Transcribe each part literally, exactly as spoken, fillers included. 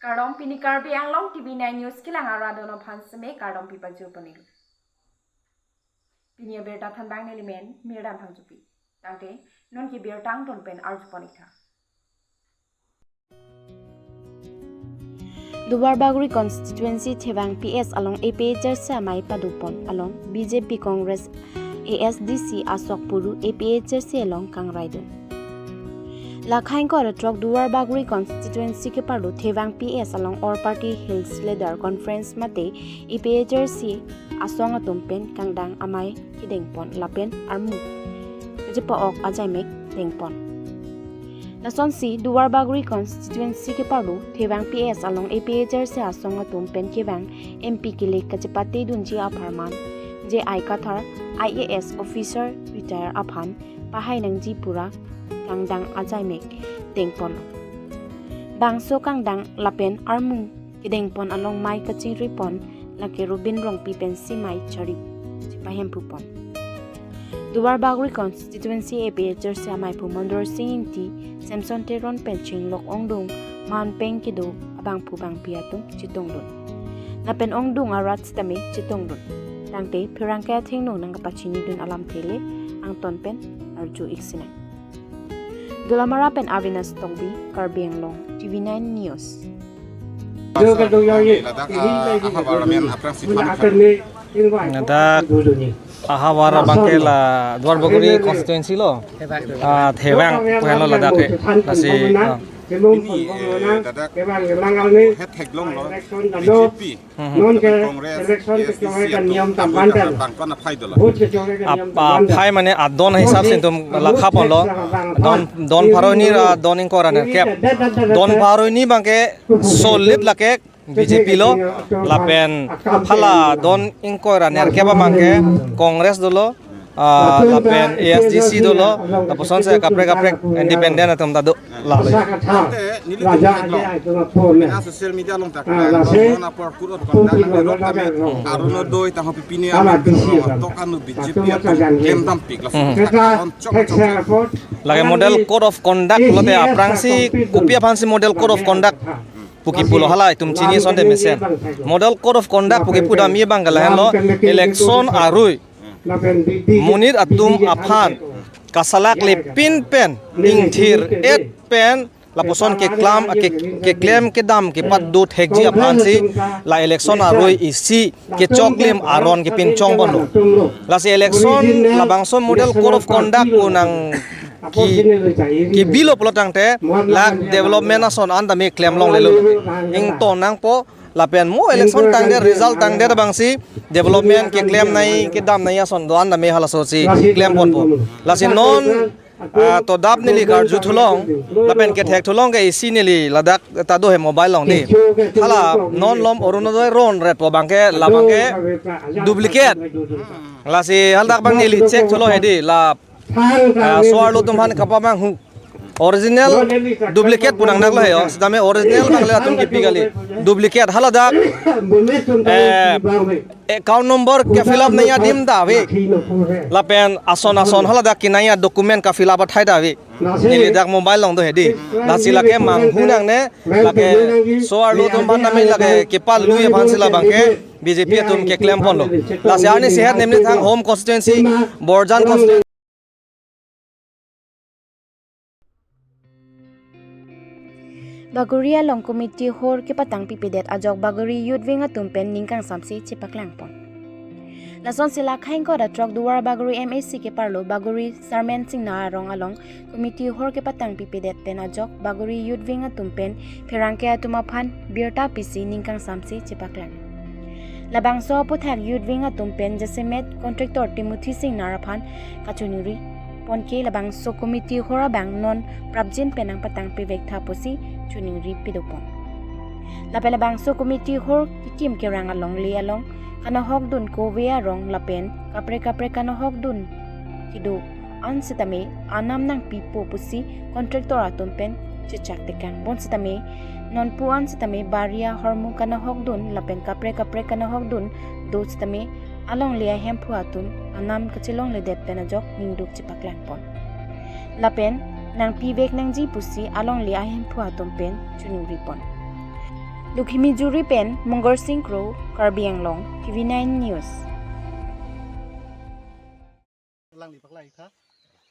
Kardom, pini Karbi Anglong T V nine News kelang arat atum aphan seme kardom pipajir ponlo. Pini abirta thanbang nelimen Mirdan Phangchopi. Tangte non ke birta angton pen arju pon-ik tha. Duarbagori constituency Thevang P S along A P H L C amei padopon along B J P Congress A S D C asok puru A P H L C along kangraidun. Lakhai ingkoi ra throk Duarbagori constituency keparlo Thevang P S along All Party Hills Leader Conference mate A P H L C asong atum pen kangdang amei kedengpon lapen armu kachepa-ok ajaimek dengpon. Lasonsi Duarbagori constituency keparlo Thevang P S along A P H L C asong atum pen kevang M P kelek kachepatedunji apharman J I Kathar, I A S officer retire aphan pahai nangji pura kangdang ajaimek dengpon. Bangso kangdang lapen armu kedengpon along mei kachingripon lake Rubin Rongpi pensi mei chari chepahemphupon. Duarbagori constituency A P H L C amei pu Mondor Sing Ingti, Samson Teron pen chinglok ongdung manpeng kedo abangphu bangpi atum chetongdun. Lapen ongdung arat sitame chetongdun. Tangte pherangke athengno nangkapachinidun alamthe le angton pen arju-ik sinang. Dolamara pen Avinash Tokbi, Karbi Anglong, T V nine News. Ladak, ah, ahavar amen aphrangsi phan. Ladak ahavar abangke la Duarbagori constituency lo. Ah, Thevang pu henlo ladak ke. Lasi, ah. Pini, eh, ladak hetheklonglo B J P. Hmm. Congress, A S D C atum abirta bangphan aphai dolang. Ap-, aphai mane adon hisap si itum lakha ponlo. Don, don pharo hini ra don ingkoi ra nerkep. Don pharo hini abangke solid lake B J P lo. Lapen hala don ingkoi ra nerkep abangke Congress dolo. Ah, lapen A S D C dolo, lapuson si kaprek kaprek independent atum ta do. Lalo. Ante nelitum theklong. Pina social media along ta, ah, non apor code of conduct nangrok tame, Arunodoi tangho pipine amen tok anu B J P atum klemdampik laso. Hmm. Aron chok chok. Lake model code of conduct pulote aphrangsi kopi aphansi model code of conduct pu kipulo hala itum chini asonte mesen. Model code of conduct pu kipu damji abang ke lahenlo, election arui monit atum aphan kasalak lepin pen ingthir-et pen lapuson keklam, ke, keklem kedam kepado thekji aphansi la election arui isi kechoklim aron kepinchong ponlo. Lasi election labangso model code of conduct pu nang ki, kebilo pulo tangte la development ason an tame klem longlelo. Ingtonnangpo lapen mo election tangdet, result tangdet abangsi development keklem nangji kedam nangji ason do-an tame halaso si klem ponpo. Lasi non, ah, todap neli karju thulong lapen kethek thulong ke isi neli ladak ta do he mobile along dei. Hala non lom Arunodoi ron ret pu abangke labangke duplicate. Lasi haladak abang neli check thulo he dei la, ah, so-arlo atum aphan kapamanghu. Original duplicate pu nangnanglo he, oh, sitame original abang le latum kipi kali. Duplicate haladak, eh, account number ke-fill up nangji adim ta ave. Lapen ason ason haladak kenangji document ka-fill up athai ta ave. Neli dak mobile along do he dei. Lasi lake manghu nangne, lake so-arlo atum aphan tame lake kepalui aphansi labangke B J P atum keklem ponlo. Lasi arni sihet nemni thang home constituency, Borjan constituency. Bagori along committee hor kepatang pipedet ajok Bagori Youth Wing atum pen ning kangsamse chepaklangpon. Lasonsi lakhai ingkoi ra throk Duarbagori M A C keparlo Bagori Sarmen Singnar arong along committee hor kepatang pipedet pen ajok Bagori Youth Wing atum pen pherangke atum aphan birta pisi ning kangsamse chepaklang. Labangso aputhak Youth Wing atum pen jasemet contractor Timothy Singnar aphan kachiningri ponke labangso committee hor abang non prapjin pen nangpatang pivek tha pusi chiningri pidopon. Lapen labangso committee hor kekim kerang alongle along kanahokdun kove arong lapen kaprek kaprek kanahokdun kedo an sitame anam nangpipo pusi contractor atum pen chechak tekang. Bonsitame nonpu an sitame bari ahormu kanahokdun lapen kaprek kaprek kanahokdun do sitame alongle ahemphu atum anam kachelongledet pen ajok ningduk chepaklangpon. Lapen nangpivek nangji pusi alongle ahemphu atum pen chiningripon. Lukhimijuri pen Mungarsing Kro, Karbi Anglong, T V nine News. Alangli paklangtha.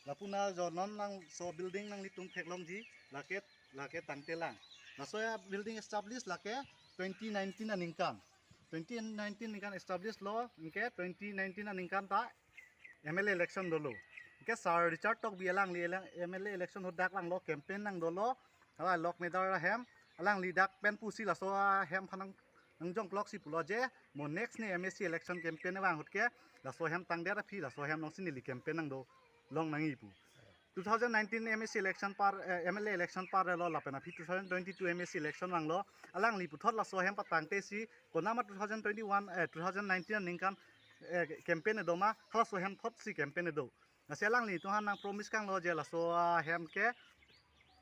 Lapu na jo non nangso building nanglitum theklongji, lake, lake tangtelang. Laso a building establish lake twenty nineteen aningkan. Twenty nineteen aningkan establish lo, anke twenty nineteen aningkan ta M L A election dolo. Anke Sir Richard Tokbi alangli ele-, M L A election ahut dak langlo, campaign nangdolo. Hala Lokmedar ahem, alangli dak pen pusi laso ahem aphan nang, nangjongkloksi pulo je, mo next ne M A C election campaign abang ahut ke, laso ahem tangdet aphi, laso ahem alongsi neli campaign nangdo longnangji pu. Two thousand nineteen M A C election par, eh, M L A election parlo lapen aphi two thousand twenty-two M A C election vanglo, alangli puthot laso ahem patangtesi, konatma two thousand twenty-one, eh, two thousand nineteen aningkan, eh, campaign edo ma, halaso ahem thotsi campaign edo. Lasi alanglitum aphan nangpromise kanglo je laso ahem ke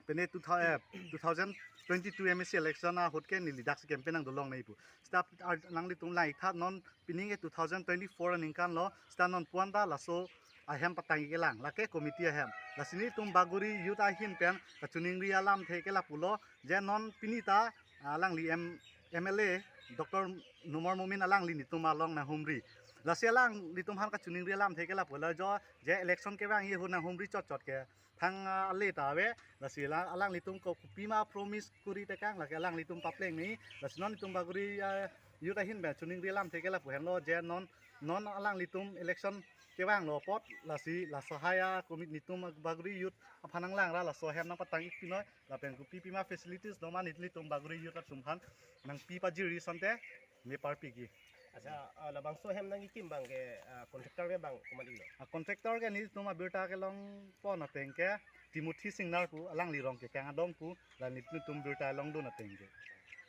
pine two thousand, eh, two thousand twenty-two M A C election ahut ke neli daksi campaign nangdo longnangji pu. Seta ar-, nanglitum langtha non pini ke two thousand twenty-four aningkan lo, seta non puan ta laso ahem patangji kelang, lake committee ahem. Lasi nelitum Bagori youth ahin pen kachiningri alamthe ke lapulo, je non pini ta alangli M-, M L A Doctor Numal Momin alangli nelitum along nanghumri. Lasi alanglitum aphan kachiningri alamthe ke lapulo jo, je election kevangji ahut nanghumri chotchot ke thang, ah, ale ta ave, lasi la alanglitum ko kopima promise kuri tekang, lake alanglitum papleng ni, lasi non nelitum Bagori, ah, youth ahin pen chiningri alamthe ke lapu henlo je non, non alanglitum election kevanglo apot, lasi laso ahai a committee nelitum Bagori youth aphan nanglangra laso ahem nangpatang-ik pinoi, lapen kopipima facilities doma nelitum Bagori youth atum aphan nangpi pajirri asonte me parpikji. Accha, ah, labangso ahem nangkikim abang ke, ah, contractor ke bang komat-ilo? Ah, contractor ke nelitum abirta kelong pon ateng ke Timothy Singnar pu, alangli Rongkekang adong pu, la nelitum birta longdun ateng ke.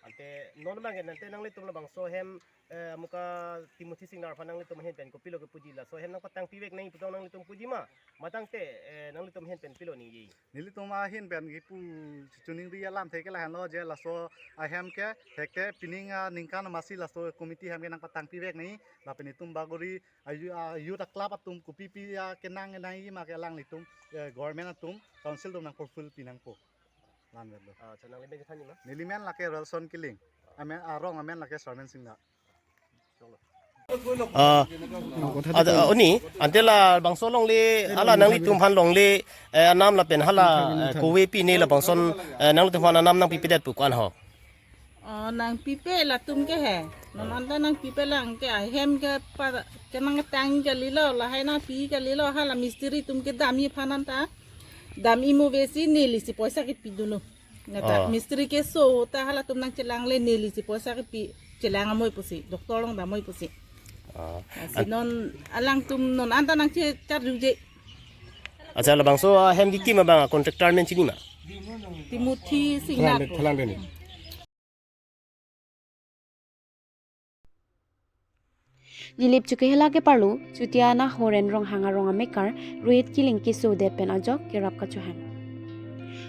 Ante non abang ke nangte nanglitum labangso ahem, eh, amuka Timothy Singnar aphan nanglitum ahin pen kopilo kepuji, laso ahem nangpatangpivek nangji pu tong nanglitum puji ma? Matangte, eh, nanglitum ahin pen pilo ningje? Nelitum ahin pen kipu chiningri alamthe ke lahenlo je laso ahem ke thekte pining aningkan amatsi laso committee ahem ke nangpatangpivek nangji, lapen nelitum Bagori a yo-, a youth a club atum kopipi akenang nangji ma ke alanglitum, eh, government atum, council atum nang fulfill pi nangpo. Lam vetlo. Ah, accha, nangli men chethanji ma? Neli men lake Relson Killing. Amen, arong amen lake Sarmen Singnar. Ah, ada, ah, oni, ante labangso alongle, hala nanglitum aphan longle, eh, anam lapen hala, eh, kove pine labangson, eh, nanglitum aphan anam nangpipedet pu ko-an ho? Oh, nangpipe latum ke he. Non anta nangpipe lang ke ahem ke pa, ke nangtang kalilo, lahai nangpi kalilo, hala mistri atum kedamji aphan anta. Damji mo vesi nelisi poisa kepi dolo. Nata, oh, mistri keso ta halatum nangchelangle nelisi poisa kepi chelang amoi pusi, doctor along damoi pusi. Ah. Lasi an- non alangtum non anta nangchecharjuje. Accha, labangso ahem kikim abang a contractor men chini ma? Timothy Singnar. Thalang, thalang deni. Nilip chuke hela keparlo, Chutiana Horen Ronghang arong amekar, Rohit Killing kesodet pen ajok kerap kachohang.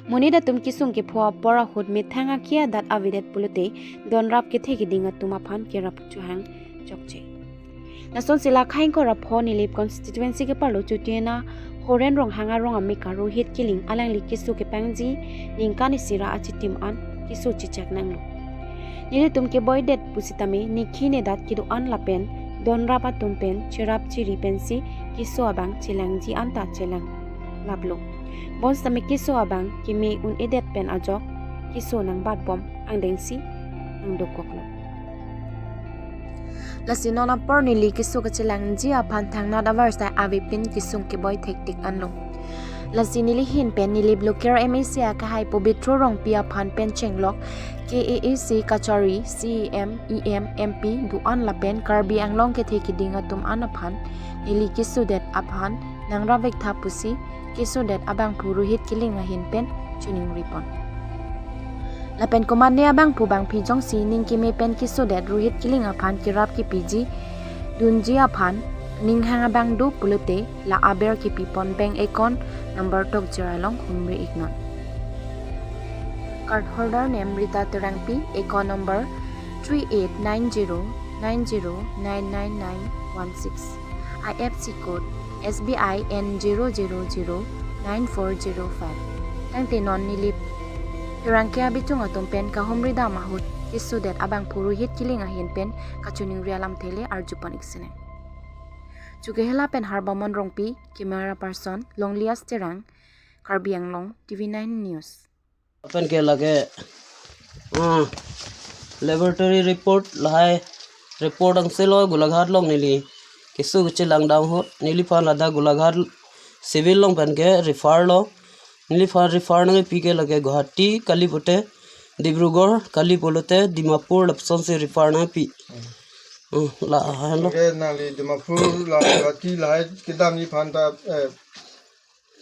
Monit atum kesung kepho apor ahut methang akia dat avedet pulote, donrap kethe keding atum aphan kerap chohang chokche. Lason sila khaing korap ho Nilip constituency keparlo Chutiana Horen Ronghang arong amekar Rohit Killing alangli keso kepangji ningkan isi ra achitim an keso chechak nanglo. Nelitum keboidet pusitame nikhi nedat kedo-an lapen donrap atum pen cherap chiri pensi keso abang chelangji anta chelang laplo. Bonsitame keso abang keme un-edet pen ajok keso nangbatbom angdengsi nangdokoklo. Lasi non apor neli keso kachelangji aphan thangnat avarsai avepin kesung keboi thektik anlo. Lasi neli hin pen Nilip local M A C akehai Pobitro Rongpi aphan pen chenglok K A A C kachari, C E M, E M, M P do-an lapen Karbi Anglong kethe keding atum an aphan neli kesodet aphan nangrap vektha pusi kesodet abangphu Rohit Killing ahin pen chiningripon. Lapen komatne abangphu bangphi jongsi ning keme pen kesodet Rohit Killing aphan kerap kepiji dunji aphan ninghang abang do pulote la aber kepipon bank account number tokjir along humri-iknon. Card holder name Rita Terangpi, account number three eight nine zero nine zero nine nine nine one six. I F C code S B I N zero zero zero nine four zero five. Tangte non Nilip pherangke abichung atum pen kahumri dam ahut kesodet abang purohit kiling ahin pen kachiningri alamthe le arjupon ik sinang. Chukehela pen Harbamon Rongpi, camera person Longlias Terang, Karbi Anglong, T V nine News. Lapen ke lake, ah, laboratory report lahai report angse lo Golaghat along neli keso kechelang dam ahut neliphan ladak Golaghat civil along pen ke refer lo. Neliphan refer nangpi ke lake Guwahati kali pote, Dibrugarh kali pulote, Dimapur lapusonsi refer nangpi. Hmm, la ahan lo. Oke, nangli Dimapur la Guwahati lahai kedam neliphan ta, eh,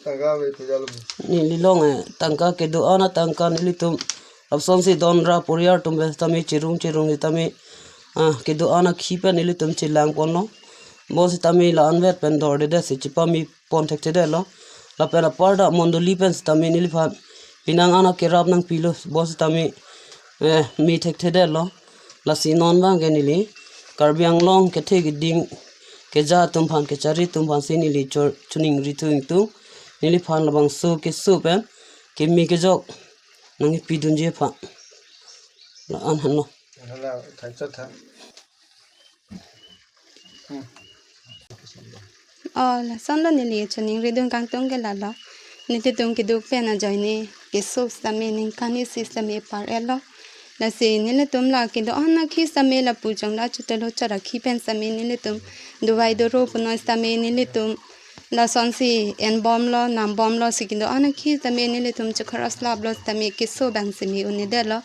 tangka ave pejalo. Neli along, eh, tangka kedo-an atangka nelitum lapusonsi don ra poriyar atum pen sitame chirung chirung sitame, ah, kedo-an akhi pen nelitum chelangponlo. Bonsitame la-anvet pen dordedetsi chepamepon thekthedetlo. Lapen aparta mondoli pen sitame neliphan penang an akerap nangpilo. Bonsitame, eh, me thekthedetlo. Lasi non abang ke neli Karbi Anglong kethe keding keja atum aphan kechari atum aphansi neli chor-, chiningri thu ingtung. Neliphan labangso keso pen keme kejok nangkepidunji aphan. La-an henlo. Hala, thank you, thank. Hmm. Oh, lason lo neli chiningridun kangtung ke lalo. Nelitum keduk pen ajoine keso sitame ningkan isi sitame par-etlo. Lasi nelitum la kedo-an akhi sitame lapu chongla chotelo chot akhi pen sitame nelitum dovai doro punoi sitame nelitum lasonsi enbomlo, nambomlo, si kedo-an akhi sitame nelitum chokharos laplo sitame keso abang sitame un-edetlo.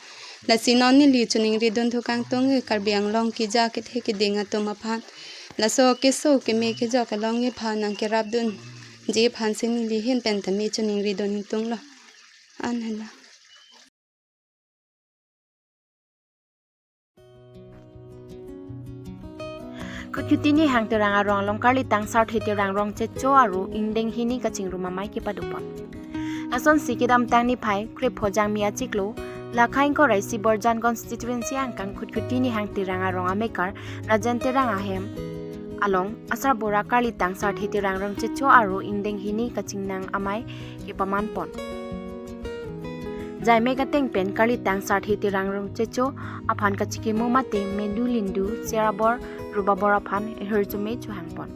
Lasi non neli chiningridun thu kangtung ke Karbi Anglong keja kethe keding atum aphan. Laso keso keme kejok along aphan nangkerapdunji aphansi neli ahin pen tame chiningridun ingtunglo. An henlo. Khutkhutini hang Terang arong along karlitang Sarthe Terang Rongchecho aro ingdeng hini kachingrum amei kepadopon. Lasonsi kedamtang niphai krepho Jangmi achiklo, Lakha ingkoi ra isi Borjan constituency angkang Khutkhutini hang Terang arong amekar Rajen Terang ahem along asarbura karlitang Sarthe Terang Rongchecho aro ingdeng hini kachingnang amei kepamanpon. Jaimek ateng pen karlitang Sarthe Terang Rongchecho aphan kachikimo mate medu lindu, cherabor, rubabor aphan ehirjume chohangpon.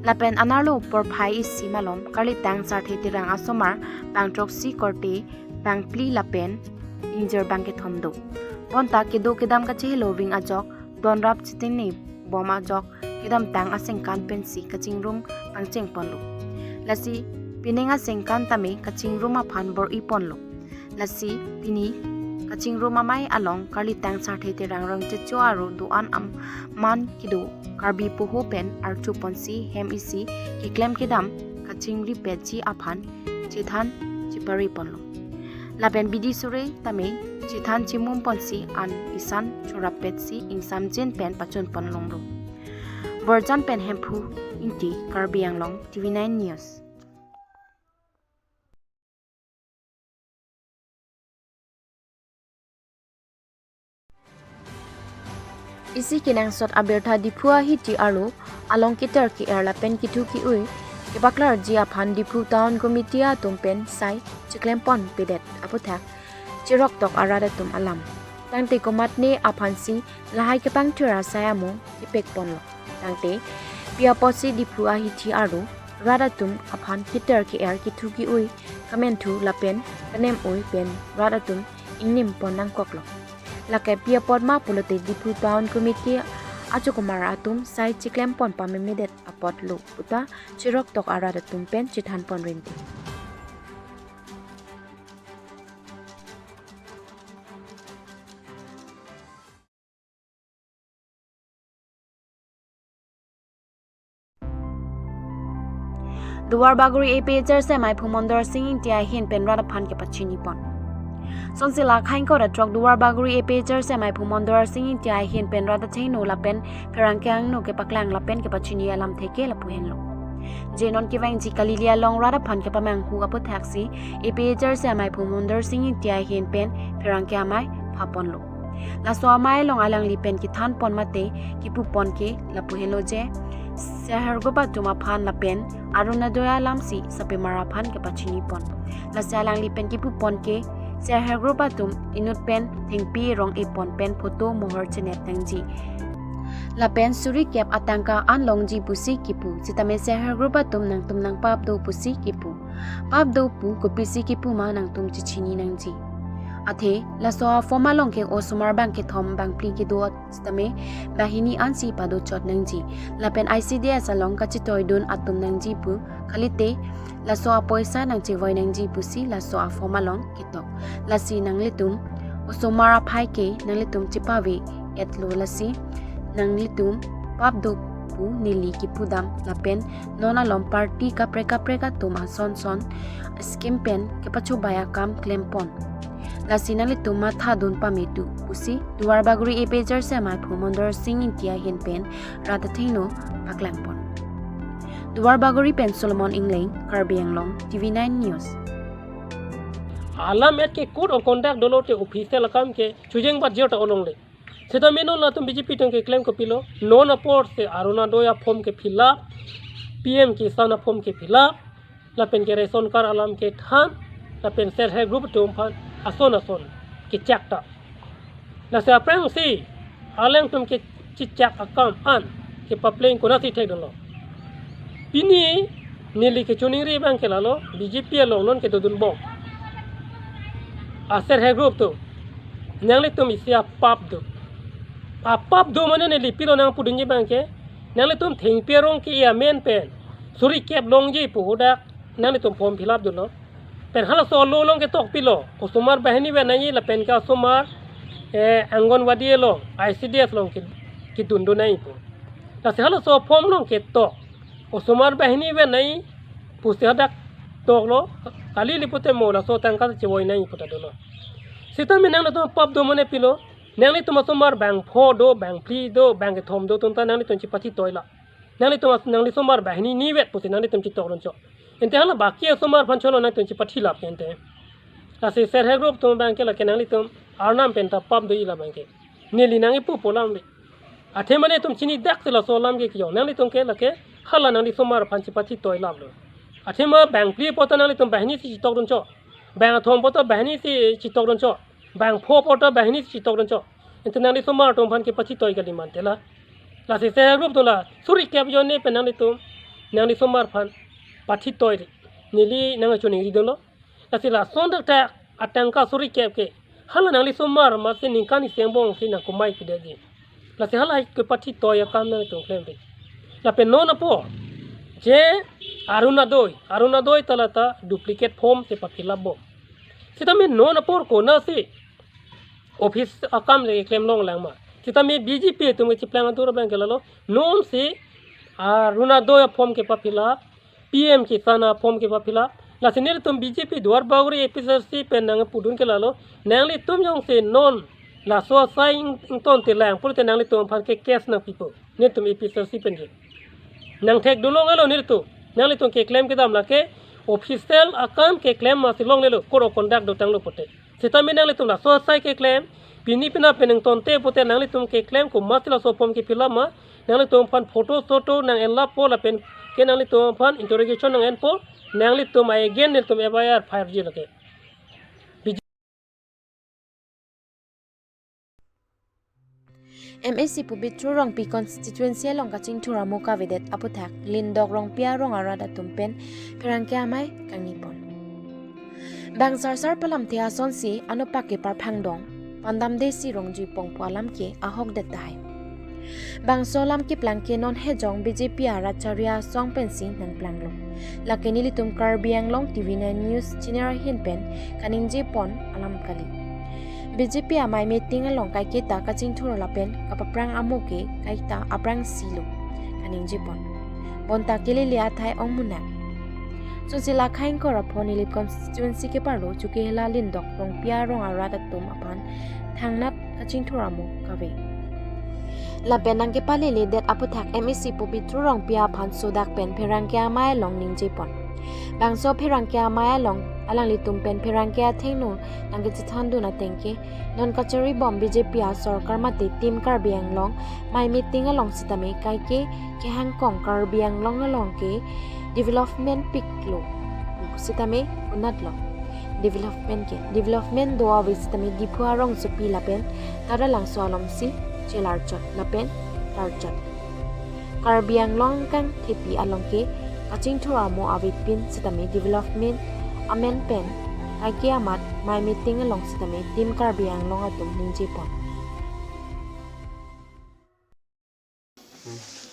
Lapen anerlo porphai isi malom karlitang Sarthe Terang asomar bang throksi korte bang phli lapen ingjir bang kethom do. Bonta kedo kedam kacheheloving ajok, donrap chitene bom ajok, kedamtang asengkan pensi kachingrum pangchengponlo. Lasi pining asengkan tame kachingrum aphan bor-iponlo. Lasi pini kachingrum amei along karlitang Sarthe Terang Rongchecho aro do-an aman kedo Karbi poho pen archuponsi hem isi keklem kedam kachingripetji aphan chethan chepariponlo. Lapen bidi sore tame chethan chemumponsi an isan chorapetsi ingsamjin pen pachunpon longlo. Borjan pen Hemphu Ingti, Karbi Anglong, T V nine News. Isi kenangsot abirta Diphu ahithi arlo along keter ke-er lapen kethu ke-ui kepaklarji aphan Diphu Town Committee atum pen sai cheklemponpedet aputhak cheroktok arat atum alam. Tangte komatne aphansi lahai kepangthir asai amo kepekponlo. Tangte pi apotsi Diphu ahithi arlo rat atum aphan keter ke-er kethu ke-ui kamenthu lapen kanem-ui pen rat atum ingnempon nangkoklo. Lake pi apot ma pulote Diphu Town Committee achokomar atum sai cheklempon pamemedet apotlo puta cheroktok arat atum pen chethanpon rinti. Duarbagori A P H R C maiphu Mondor Sing Ingti ahin pen rat aphan kepachinipon. Sonsi Lakha ingkoi ra throk Duarbagori A P H R C maiphu Mondor Sing Ingti ahin pen rat achengno lapen pherangke angno kepaklang lapen kepachini alamthe ke lapu henlo. Je non kevangji kalili along rat aphan kepamanghu aputhaksi A P H R C maiphu Mondor Sing Ingti ahin pen pherangke amei phaponlo. Laso amei along alangli pen kethanpon mate kepupon ke lapu henlo je, sahergup atum aphan lapen Orunodoi alamsi sapemar aphan kepachinipon. Lasi alangli pen kepupon ke Self help group atum inut pen thengpi rong-e pon pen photo mohor chenep nangji. Lapen suri kep atangka an longji pusi kipu. Sitame self help group atum nangtum nangpap do pusi kipu. Pap do pu kopisi kipu ma nangtum chechini nangji. Athe laso a-form along ke osomar bang kethom bang phli kedo sitame banghini ansi pado chot nangji. Lapen I C D S along kachetoidun atum nangji pu kalite laso apoisa nangchevoi nangji pusi laso a-form along ketok. Lasi nanglitum osomar aphai ke nanglitum chepave-etlo, lasi nanglitum pap do pu neli kipudam. Lapen non alom party kaprek kaprek atum ason son scheme pen kepachobei akam klempon. Lasi nanglitum mathadun pame tu pusi Duarbagori A P H L C amaiphu Mondor Sing Ingti ahin pen rat athengno paklangpon. Duarbagori pen Solomon Engleng, Karbi Anglong, T V nine News. Alam et ke code of conduct dolo te official akam ke chojeng bat jir ta olongle. Sitame non latum B J P atum keklem kopilo, non apor si Orunodoi a-form ke fill up, P M Kisan a-form ke fill up, lapen ke ration card alam kethan, lapen self help group atum aphan ason ason kechak ta. Lasi aphrangsi alangtum kechechak akam an kepapleng konatsi thekdunlo. Pini neli kechoningri abang ke lalo, B J P along non kedodunbom a-self help group atum, nanglitum isi apap do. Apap do mane neli pilo nangpudunji abang ke, nanglitum thengpi arong ke-e amen pen suri kep longji pu hadak nanglitum form fill up dunlo. Pen halaso alo along ketok pilo, osomar banghini vet nangji lapen ke osomar, eh, Anganwadi along, I C D S along ke, kedundun nangji pu. Lasi halaso form along ketok, osomar banghini vet nangji pusi hadak toklo, kali lipote mo laso tangka chevoi nangji pu ta dolo. Sitame nanglitum pap do mane pilo, nanglitum osomar bang pho do, bang phli do, bang kethom do atum ta nanglitum chepathi toilo. Nanglitum as-, nangli osomar banghini ni vet pusi nanglitum chetokdun chot. Ante hala baki osomar aphan cholo nanglitum chepathi lap ke ante. Lasi self help group atum abang ke lake nanglitum arnam pen ta pap do-i la abang ke. Neli nangkipu pu alam le. Athema nanglitum chinidak si laso alam ke kejong. Nanglitum ke lake hala nangli osomar aphan chepathi toi laplo. Athema bang phli apot ta nanglitum banghini si chetokdun chot. Bang kethom apot ta banghini si chetokdun chot. Bang pho apot ta banghini si chetokdun chot. Ante nangli osomar atum aphan kepathi toi kali mante la. Lasi self help group atum la suri kep ajoine pen nanglitum nangli osomar aphan pathi toi ri. Neli nangchoningri dunlo. Lasi lason thakthak atangka suri kep ke hala nangli osomar amatsi ningkan isi angbong si nangkomai pidetji. Lasi hala kepathi toi akam nanglitum klemri. Lapen non apor je Orunodoi, Orunodoi ta la ta duplicate form si pa-fill up bom. Sitame non apor konatsi office akam le klem longlang ma. Sitame B J P atum kechiplang atur abang ke lalo, non si Orunodoi a-form kepa-fill up, P M Kisan a-form kepa-fill up. Lasi nelitum B J P Duarbagori A P H L C pen nangpudun ke lalo, nanglitum jongsi non laso asai ing-, ingtontelang pulote nanglitum aphan ke case nangpipo. Nelitum A P H L C pen ke nangthekdun longlelo nelitum. Nanglitum keklem kedam lake official akam keklem masi longlelo, code of conduct dotanglo pote. Sitame nanglitum laso asai keklem, pini pina pen ingtonte pote nanglitum keklem komatsi laso form ke-fill up ma, nanglitum aphan photo soto nang-enlappo lapen ke nanglitum aphan interrogation nang-enpo, nanglitum against nelitum F I R file-ji lake. M A C Pabitra Rongpi constituency along kachingthur amo kavedet aputhak Lindok Rongpi arong arat atum pen pherangke amei kangnipon. Bang sarsar palamthe asonsi anopak ke parphangdong, pandamde si rongji pongpo alam ke ahokdet tahai. Bangso alam keplang ke non hejong B J P arat chari asong pensi nangplanglo. Lake nelitum Karbi Anglong T V nine News channel ahin pen kaningjepon alam kali. B J P amei meeting along kaiketa kachingthur lapen kapaphrang amo ke kaita aphrangsi lo kaningjepon. Bonta kelele athai ongmunak. Susi lakhai ingkoi ra pho Nilip constituency keparlo Chokihola Lindok Rongpi arong arat atum aphan thangnat kachingthur amo kave. Lapen nangkepaleledet aputhak M A C Pabitra Rongpi aphan sodak pen pherangke amei along ningjepon. Bangso pherangke amei along alanglitum pen pherangke athengno nangkechethandun ateng ke non kacharibom B J P asorkar mate Team Karbi Anglong mei meeting along sitame kaike kehangkong Karbi Anglong along ke development piklo sitame konatlo. Development ke, development do ave sitame Diphu arongsopi lapen Taralangso alongsi chelarchot lapen tarchot. Karbi Anglong kangthepi along ke kachingthur amo avepin sitame development amen pen kaike amat mai meeting along sitame Team Karbi Anglong atum ningjepon.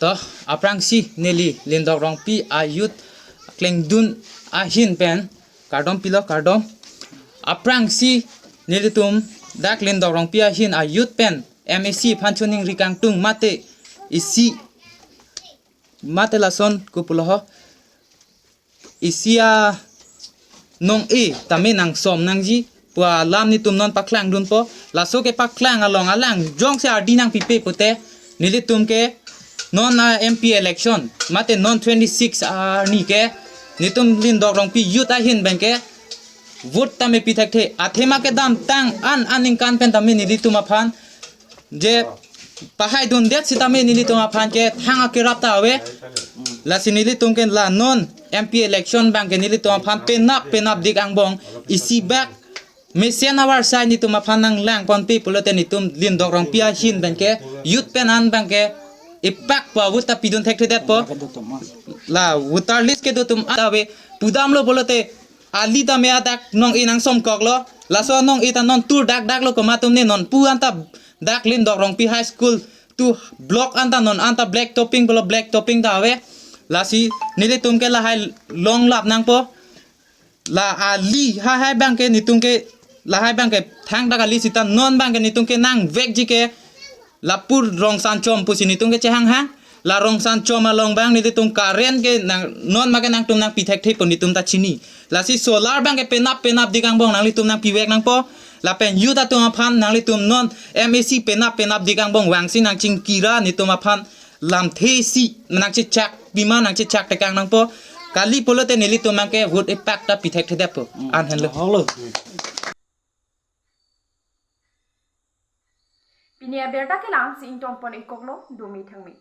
To, aphrangsi neli Lindok Rongpi a youth klengdun ahin pen kardom pilo, kardom. Aphrangsi nelitum dak Lindok Rongpi ahin a youth pen M A C aphan choningri kangtung mate isi mate lason kopulo ho, isi anong-e tame nangsom nangji pu alam netum non paklangdunpo. Laso kepaklang along alang jongsi ardi nangpipe pute, nelitum ke non a M P election mate non twenty-six arni ke netum Lindok Rongpi youth ahin pen ke vote tame pi thekthe. Athema kedamtang an aningkan pen tame nelitum aphan je pahaidundet sitame nelitum aphan ke thang akerap ta ave. Lasi nelitum ke la non M P election abang ke nelitum aphan penap penapdik angbong isi bak mesen avarsai netum aphan nanglangponpe pulote netum Lindok Rongpi ahin pen ke youth pen an abang ke epak pa vote ta pidun thekthedetpo. La voter list kedo atum ta ave, pudamlo pulote ali tame adak nong-e nangsom koklo. Laso nong-e ta non tur dak daklo, komat atum ne non pu anta dak Lindok Rongpi High School tu block anta non anta black topping pulo black topping ta ave. Lasi nelitum ke lahai longlap nangpo. La ali hahai abang ke netum ke lahai abang ke thangta kali sita non abang ke netum ke nangvekji ke lapu Rongsanchom pusi netum ke chehanghang. La Rongsanchom along abang nelitum current ke nang non ma ke nangtum nangpi thekthepo netum ta chini. Lasi solar abang ke penap penapdik angbong nanglitum nangpivek nangpo. Lapen youth atum aphan nanglitum non M A C penap penapdik angbong vangsi nangchingkira netum aphan lamthe si nangchechak pima nangchechak tekang nangpo. Kali pulote nelitum abang ke vote epak ta pi thekthedetpo. An henlo. Holo. Pini abirta kelang si ingtonpon-ikoklo, dome thangme.